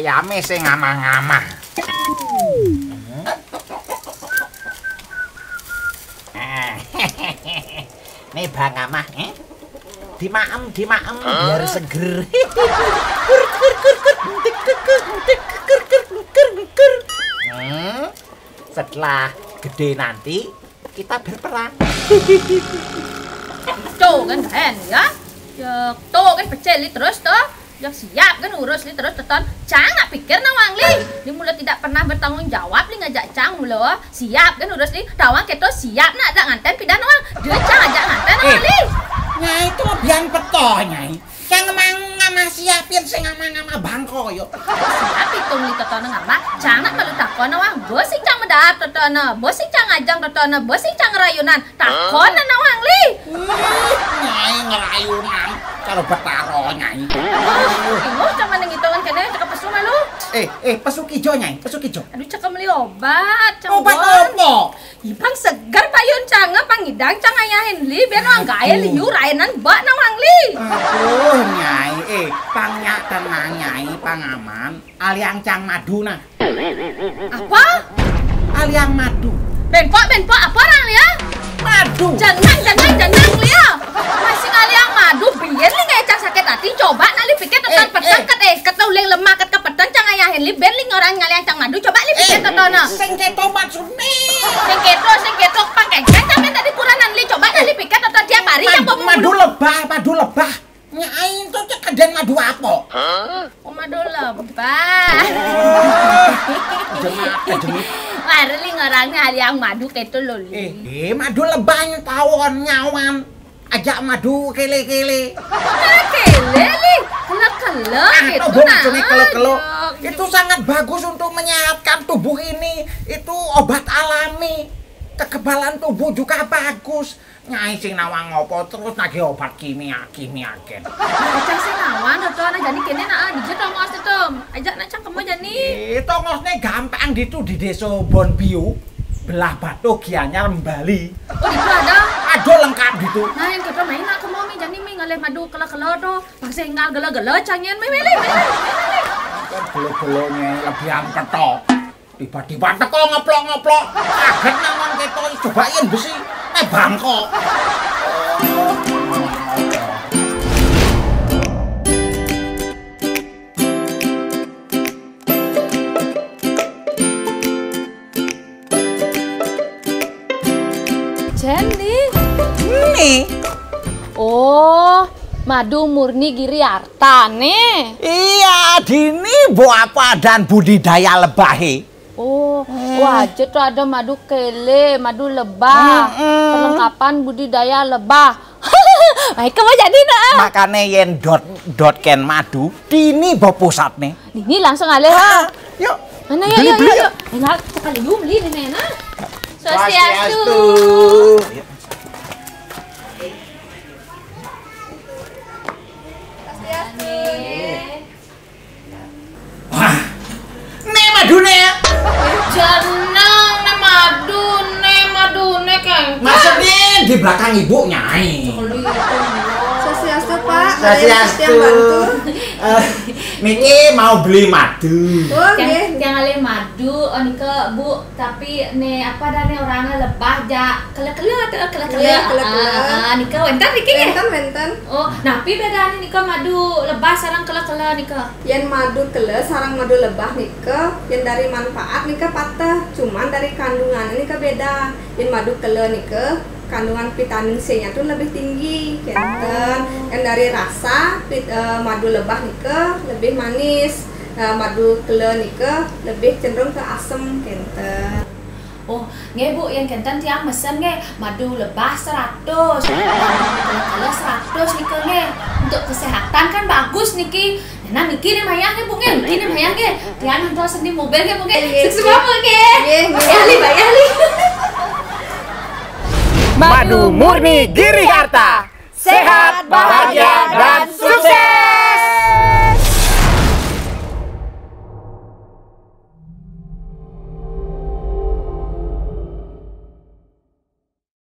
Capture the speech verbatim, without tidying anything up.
Yame sing ngamah-ngamah. Nih Bang Amah, eh? Dimaem, dimaem, biar seger. Hmm, setelah gede nanti kita berperang. Tuh kan, Hen, ya. Ya, tuh kan pecel li terus tuh. Ya siap kan urus li terus teton. Cang nak pikir nawang li. Li mula tidak pernah bertanggung jawab li ngajak cang mula. Siap kan urus li. Tawang keto siap nak ajak nganten pindah nawang. Dia cang ajak nganten nawang li. Nyai itu lebihan beto, Nyai. Cang emang ngamah siapin sing ngamah-ngamah bangko yo. Siap itu li teton ngamah. Cang nak malu takon nawang. Bos sing cang medar teton. Bos sing cang ajang teton. Bos sing cang rayunan. Takon nawang li. Wih, Nyai ngerayunan. Karo Betara, Nyai. Aduh, cuma nang hitungan kene cakep pesu malu. Eh, eh, pesu kijo, Nyai, pesu kijo. Aduh, cakep meli obat, cang. Obat apa? Ibang segar payun cang, pang idang cang ayahin li, biar nawang gae liu raenan bak nawang li. Aduh, Nyai, eh, pang nyak tenang, Nyai, pang aman. Aliang cang madu nah. Apa? Aliang madu. Benpok, benpok, apa orang lia? Madu. Jangan, jangan, jangan lia. Masih ngaliang madu, biyen li ngecak sakit hati. Coba nak li pikir teton peteng ket eh, ket uling lemah ket kepeten cang ayahin li ben li orang ngaliang cang madu. Coba li pikir teton. Sing keto maksudne. Sing keto, sing keto pangkeng. Kan sampe tadi kuranan li coba nak li pikir teton tiap hari yang madu lebah, madu lebah. Nyai itu cek keden madu apa? Oh, madu lebah. Jemak, jemak. Mari li ngorangnya aliang madu keto lo li. Eh, eh, madu lebah yang tawon nyawan. Ajak madu kele-kele. Kele-kele li. Kele-kele gitu nah. Kele-kele. Aduh, itu sangat bagus untuk menyehatkan tubuh ini. Itu obat alami. Kekebalan tubuh juga bagus. Nyai sing nawang ngopo terus nagih obat kimia, kimia ken. Aja sing nawang, Dodo, nah jani kene nak, ah, dije tongos itu. Aja nak cangkeme jani. Eh, tongosne gampang ditu di desa Bonbiu. Belah Batu Gianyar Bali. Oh, itu ada. Ada lengkap gitu. Nah, yang kita main nak kemo mi jani mi ngalih madu kela-kela to. Pang sing ngal gela-gela cangin mi mele, mele, mele. Kan gelo-gelone lebih angketok. Tiba-tiba teko ngeplok-ngeplok. Kaget nang wong keto coba yen besi. Eh, bangkok. Jenny. Nih. Oh, madu murni Giri Arta nih. Iya, dini bo apa dan budidaya lebahe. Oh, wah, aja tuh ada madu kele, madu lebah, perlengkapan budidaya lebah. Baik, kamu jadi nak. Makane yen dot, dot ken madu, dini bo pusatne. Dini langsung alih. Ah, yuk. Mana, yuk, beli, yuk, beli, yuk, yuk. Enggak, sekali yuk beli dini, nah. Swastiastu. Swastiastu. Swastiastu. Wah, ne madune ya? Jeneng ne madune, madune kan. Maksudnya di belakang ibu, Nyai. Swastiastu, Pak. Swastiastu. Ada yang bisa bantu? Eh, niki mau beli madu. Oh, yang, nggih. Yang alih madu, oh, nika, Bu. Tapi ne apa dah ne orangnya lebah ja kele-kele atau kele-kele? Iya, kele-kele. Ah, ah, nika wenten niki nggih? Wenten, wenten. Oh, napi bedane nika madu lebah sareng kele-kele nika? Yen madu kele sareng madu lebah nika, yen dari manfaat nika pateh, cuman dari kandungan nika beda. Yen madu kele nika kandungan vitamin C-nya tuh lebih tinggi, kenten. Yen dari rasa pit-, eh, madu lebah nika lebih manis. Eh, madu kele nika lebih cenderung ke asem, kenten. Oh, nggih, Bu, yang kenten tiang mesen nggih, madu lebah seratus, madu kele seratus nika nggih. Untuk kesehatan kan bagus niki. Nah, niki ne mayah nggih, Bu nggih, niki ne mayah nggih. Tiang ngantos seni mobil nggih, Bu nggih. Nggih, sukses, nggih. Bu nggih. Nggih, nggih. Ya, li, Mbak, ya, li. Madu murni Giri Harta. Sehat, bahagia, dan